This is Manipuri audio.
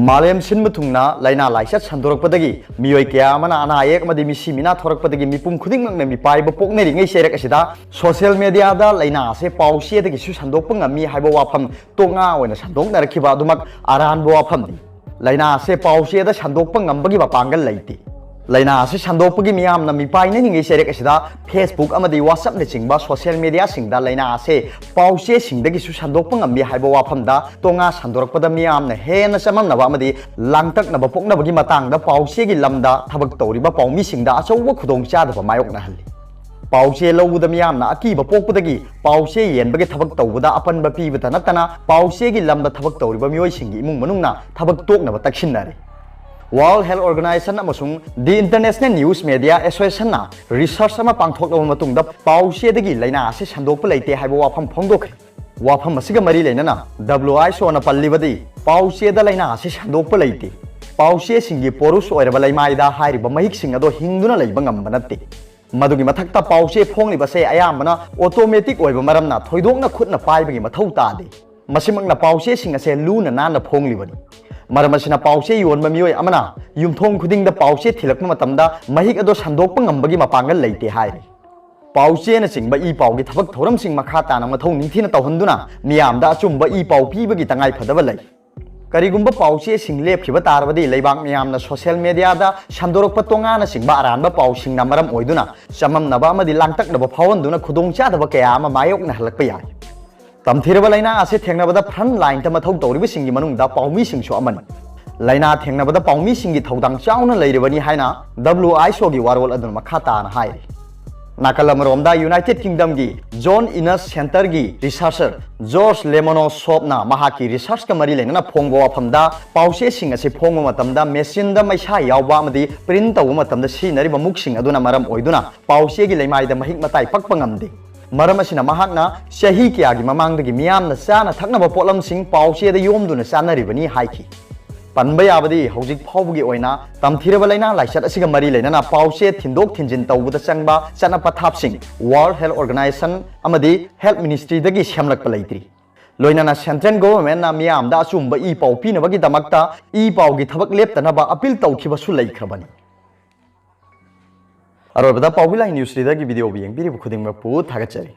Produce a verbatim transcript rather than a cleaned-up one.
ꯃꯥꯂꯦꯝ ꯁꯤꯟꯕ ꯊꯨꯡꯅ ꯂꯥꯏꯅꯥ ꯂꯥꯏꯆꯠ ꯁꯟꯗꯣꯔꯛꯄꯗꯒꯤ ꯃꯤꯑꯣꯏ ꯀꯌꯥ ꯑꯃꯅ ꯑꯅꯥ ꯑꯌꯦꯛ ꯑꯃꯗꯤ ꯃꯤꯁꯤ ꯃꯤꯅꯥ ꯊꯣꯔꯛꯄꯗꯒꯤ ꯃꯤꯄꯨꯝ ꯈꯨꯗꯤꯡꯃꯛꯅ ꯃꯤꯄꯥꯏꯕ ꯄꯣꯛꯅꯔꯤꯉꯩ ꯆꯩꯔꯛ ꯑꯁꯤꯗ ꯁꯣꯁꯤꯌꯦꯜ ꯃꯦꯗꯤꯌꯥꯗ ꯂꯥꯏꯅꯥ ꯑꯁꯦ ꯄꯥꯎ ꯆꯦꯗꯒꯤꯁꯨ ꯁꯟꯗꯣꯛꯄ ꯉꯝꯃꯤ ꯍꯥꯏꯕ ꯋꯥꯐꯝ ꯇꯣꯉꯥ ꯑꯣꯏꯅ ꯁꯟꯗꯣꯛꯅꯔꯛꯈꯤꯕ ꯑꯗꯨꯃꯛ ꯑꯔꯥꯟꯕ ꯋꯥꯐꯝꯅꯤ꯫ ꯂꯥꯏꯅꯥ ꯑꯁꯦ ꯄꯥꯎ ꯆꯦꯗ ꯁꯟꯗꯣꯛꯄ ꯉꯝꯕꯒꯤ ꯃꯄꯥꯡꯒꯜ ꯂꯩꯇꯦ꯫ ꯂꯥꯏꯅꯥ ꯑꯁꯤ ꯁꯟꯗꯣꯛꯄꯒꯤ ꯃꯤꯌꯥꯝꯅ ꯃꯤꯄꯥꯏꯅꯅꯤꯡꯉꯩ ꯆꯩꯔꯛ ꯑꯁꯤꯗ Facebook ꯑꯃꯗꯤ WhatsAppꯅꯆꯤꯡꯕ ꯁꯣꯁꯤꯌꯦꯜ ꯃꯦꯗꯤꯌꯥꯁꯤꯡꯗ ꯂꯥꯏꯅꯥ ꯑꯁꯦ ꯄꯥꯎ ꯆꯦꯁꯤꯡꯗꯒꯤꯁꯨ ꯁꯟꯗꯣꯛꯄ ꯉꯝꯃꯤ ꯍꯥꯏꯕ ꯋꯥꯐꯝꯗ ꯇꯣꯉꯥ ꯁꯟꯗꯣꯔꯛꯄꯗ ꯃꯤꯌꯥꯝꯅ ꯍꯦꯟꯅ ꯆꯃꯝꯅꯕ ꯑꯃꯗꯤ ꯂꯥꯡꯇꯛꯅꯕ ꯄꯣꯛꯅꯕꯒꯤ ꯃꯇꯥꯡꯗ ꯄꯥꯎ ꯆꯦꯒꯤ ꯂꯝꯗ ꯊꯕꯛ ꯇꯧꯔꯤꯕ ꯄꯥꯎꯃꯤꯁꯤꯡꯗ ꯑꯆꯧꯕ ꯈꯨꯗꯣꯡꯆꯥꯗꯕ ꯃꯥꯌꯣꯛꯅꯍꯜꯂꯤ꯫ ꯄꯥꯎ ꯆꯦ ꯂꯧꯕꯗ ꯃꯤꯌꯥꯝꯅ ꯑꯀꯤꯕ ꯄꯣꯛꯄꯗꯒꯤ ꯄꯥꯎ ꯆꯦ ꯌꯦꯟꯕꯒꯤ ꯊꯕꯛ ꯇꯧꯕꯗ ꯑꯄꯟꯕ ꯄꯤꯕꯇ ꯅꯠꯇꯅ ꯄꯥꯎ ꯆꯦꯒꯤ ꯂꯝꯗ ꯊꯕꯛ ꯇꯧꯔꯤꯕ ꯃꯤꯑꯣꯏꯁꯤꯡꯒꯤ ꯏꯃꯨꯡ ꯃꯅꯨꯡꯅ ꯊꯕꯛ ꯇꯣꯛꯅꯕ ꯇꯛꯁꯤꯟꯅꯔꯦ꯫ World Health Organization ꯑꯃꯁꯨꯡ The International News Media Associationꯅ ꯔꯤꯁꯔꯆ ꯑꯃ ꯄꯥꯡꯊꯣꯛꯂꯕ ꯃꯇꯨꯡꯗ ꯄꯥꯎ ꯆꯦꯗꯒꯤ ꯂꯥꯏꯅꯥ ꯑꯁꯤ ꯁꯟꯗꯣꯛꯄ ꯂꯩꯇꯦ ꯍꯥꯏꯕ ꯋꯥꯐꯝ ꯐꯣꯡꯗꯣꯛꯈ꯭ꯔꯦ꯫ ꯋꯥꯐꯝ ꯑꯁꯤꯒ ꯃꯔꯤ ꯂꯩꯅꯅ WHOꯅ ꯄꯜꯂꯤꯕꯗꯤ ꯄꯥꯎ ꯆꯦꯗ ꯂꯥꯏꯅꯥ ꯑꯁꯤ ꯁꯟꯗꯣꯛꯄ ꯂꯩꯇꯦ꯫ ꯄꯥꯎ ꯆꯦꯁꯤꯡꯒꯤ porous ꯑꯣꯏꯔꯕ ꯂꯩꯃꯥꯏꯗ ꯍꯥꯏꯔꯤꯕ ꯃꯍꯤꯛꯁꯤꯡ ꯑꯗꯣ ꯍꯤꯡꯗꯨꯅ ꯂꯩꯕ ꯉꯝꯕ ꯅꯠꯇꯦ꯫ ꯃꯗꯨꯒꯤ ꯃꯊꯛꯇ ꯄꯥꯎ ꯆꯦ ꯐꯣꯡꯂꯤꯕꯁꯦ ꯑꯌꯥꯝꯕꯅ automatic ꯑꯣꯏꯕ ꯃꯔꯝꯅ ꯊꯣꯏꯗꯣꯛꯅ ꯈꯨꯠꯅ ꯄꯥꯏꯕꯒꯤ ꯃꯊꯧ ꯇꯥꯗꯦ꯫ ꯃꯁꯤꯃꯛꯅ ꯄꯥꯎ ꯆꯦꯁꯤꯡ ꯑꯁꯦ ꯂꯨꯅ ꯅꯥꯟꯅ ꯐꯣꯡꯂꯤꯕꯅꯤ꯫ ꯃꯔꯝ ꯑꯁꯤꯅ ꯄꯥꯎ ꯆꯦ ꯌꯣꯟꯕ ꯃꯤꯑꯣꯏ ꯑꯃꯅ ꯌꯨꯝꯊꯣꯡ ꯈꯨꯗꯤꯡꯗ ꯄꯥꯎ ꯆꯦ ꯊꯤꯜꯂꯛꯄ ꯃꯇꯝꯗ ꯃꯍꯤꯛ ꯑꯗꯣ ꯁꯟꯗꯣꯛꯄ ꯉꯝꯕꯒꯤ ꯃꯄꯥꯡꯒꯜ ꯂꯩꯇꯦ ꯍꯥꯏꯔꯤ꯫ ꯄꯥꯎ ꯆꯦꯅꯆꯤꯡꯕ ꯏ ꯄꯥꯎꯒꯤ ꯊꯕꯛ ꯊꯧꯔꯝꯁꯤꯡ ꯃꯈꯥ ꯇꯥꯅ ꯃꯊꯧ ꯅꯤꯡꯊꯤꯅ ꯇꯧꯍꯟꯗꯨꯅ ꯃꯤꯌꯥꯝꯗ ꯑꯆꯨꯝꯕ ꯏ ꯄꯥꯎ ꯄꯤꯕꯒꯤ ꯇꯉꯥꯏ ꯐꯗꯕ ꯂꯩ꯫ ꯀꯔꯤꯒꯨꯝꯕ ꯄꯥꯎ ꯆꯦꯁꯤꯡ ꯂꯦꯞꯈꯤꯕ ꯇꯥꯔꯕꯗꯤ ꯂꯩꯕꯥꯛ ꯃꯤꯌꯥꯝꯅ ꯁꯣꯁꯤꯌꯦꯜ ꯃꯦꯗꯤꯌꯥꯗ ꯁꯟꯗꯣꯔꯛꯄ ꯇꯣꯉꯥꯅꯆꯤꯡꯕ ꯑꯔꯥꯟꯕ ꯄꯥꯎꯁꯤꯡꯅ ꯃꯔꯝ ꯑꯣꯏꯗꯨꯅ ꯆꯃꯝꯅꯕ ꯑꯃꯗꯤ ꯂꯥꯡꯇꯛꯅꯕ ꯐꯥꯎꯍꯟꯗꯨꯅ ꯈꯨꯗꯣꯡꯆꯥꯗꯕ ꯀꯌꯥ ꯑꯃ ꯃꯥꯌꯣꯛꯅꯍꯜꯂꯛꯄ ꯌꯥꯏ꯫ ꯇꯝꯊꯤꯔꯕ ꯂꯥꯏꯅꯥ ꯑꯁꯤ ꯊꯦꯡꯅꯕꯗ front lineꯗ ꯃꯊꯧ ꯇꯧꯔꯤꯕꯁꯤꯡꯒꯤ ꯃꯅꯨꯡꯗ ꯄꯥꯎꯃꯤꯁꯤꯡꯁꯨ ꯑꯃꯅꯤ꯫ ꯂꯥꯏꯅꯥ ꯊꯦꯡꯅꯕꯗ ꯄꯥꯎꯃꯤꯁꯤꯡꯒꯤ ꯊꯧꯗꯥꯡ ꯆꯥꯎꯅ ꯂꯩꯔꯤꯕꯅꯤ ꯍꯥꯏꯅ WHOꯒꯤ ꯋꯥꯔꯣꯜ ꯑꯗꯨꯅ ꯃꯈꯥ ꯇꯥꯅ ꯍꯥꯏꯔꯤ꯫ ꯅꯥꯀꯜ ꯑꯃꯔꯣꯝꯗ United Kingdomꯒꯤ John Innes Centreꯒꯤ researcher George Lemonosovꯅ ꯃꯍꯥꯛꯀꯤ researchꯀ ꯃꯔꯤ ꯂꯩꯅꯅ ꯐꯣꯡꯕ ꯋꯥꯐꯝꯗ ꯄꯥꯎꯆꯦꯁꯤꯡ ꯑꯁꯤ ꯐꯣꯡꯕ ꯃꯇꯝꯗ machineꯗ ꯃꯩꯁꯥ ꯌꯥꯎꯕ ꯑꯃꯗꯤ print ꯇꯧꯕ ꯃꯇꯝꯗ ꯁꯤꯖꯤꯟꯅꯔꯤꯕ ꯃꯨꯛꯁꯤꯡ ꯑꯗꯨꯅ ꯃꯔꯝ ꯑꯣꯏꯗꯨꯅ ꯄꯥꯎꯆꯦꯒꯤ ꯂꯩꯃꯥꯏꯗ ꯃꯍꯤꯛ ꯃꯇꯥꯏ ꯄꯛꯄ ꯉꯝꯗꯦ꯫ ꯃꯔꯝ ꯑꯁꯤꯅ ꯃꯍꯥꯛꯅ ꯆꯍꯤ ꯀꯌꯥꯒꯤ ꯃꯃꯥꯡꯗꯒꯤ ꯃꯤꯌꯥꯝꯅ ꯆꯥꯅ ꯊꯛꯅꯕ ꯄꯣꯠꯂꯝꯁꯤꯡ ꯄꯥꯎꯆꯦꯗ ꯌꯣꯝꯗꯨꯅ ꯆꯥꯅꯔꯤꯕꯅꯤ ꯍꯥꯏꯈꯤ꯫ ꯄꯟꯕ ꯌꯥꯕꯗꯤ ꯍꯧꯖꯤꯛ ꯐꯥꯎꯕꯒꯤ ꯑꯣꯏꯅ ꯇꯝꯊꯤꯔꯕ ꯂꯥꯏꯅꯥ ꯂꯥꯏꯆꯠ ꯑꯁꯤꯒ ꯃꯔꯤ ꯂꯩꯅꯅ ꯄꯥꯎꯆꯦ ꯊꯤꯟꯗꯣꯛ ꯊꯤꯟꯖꯤꯟ ꯇꯧꯕꯗ ꯆꯪꯕ ꯆꯠꯅ ꯄꯊꯥꯞꯁꯤꯡ World Health Organization ꯑꯃꯗꯤ Health Ministryꯗꯒꯤ ꯁꯦꯝꯂꯛꯄ ꯂꯩꯇ꯭ꯔꯤ꯫ ꯂꯣꯏꯅꯅ central governmentꯅ ꯃꯤꯌꯥꯝꯗ ꯑꯆꯨꯝꯕ ꯏ ꯄꯥꯎ ꯄꯤꯅꯕꯒꯤꯗꯃꯛꯇ ꯏ ꯄꯥꯎꯒꯤ ꯊꯕꯛ ꯂꯦꯞꯇꯅꯕ appeal ꯇꯧꯈꯤꯕꯁꯨ ꯂꯩꯈ꯭ꯔꯕꯅꯤ꯫ ꯑꯔꯣꯏꯕꯗ ꯄꯥꯎꯕꯤ ꯂꯥꯏ news leaderꯒꯤ videoꯕꯨ ꯌꯦꯡꯕꯤꯔꯤꯕ ꯈꯨꯗꯤꯡꯃꯛꯄꯨ ꯊꯥꯒꯠꯆꯔꯤ꯫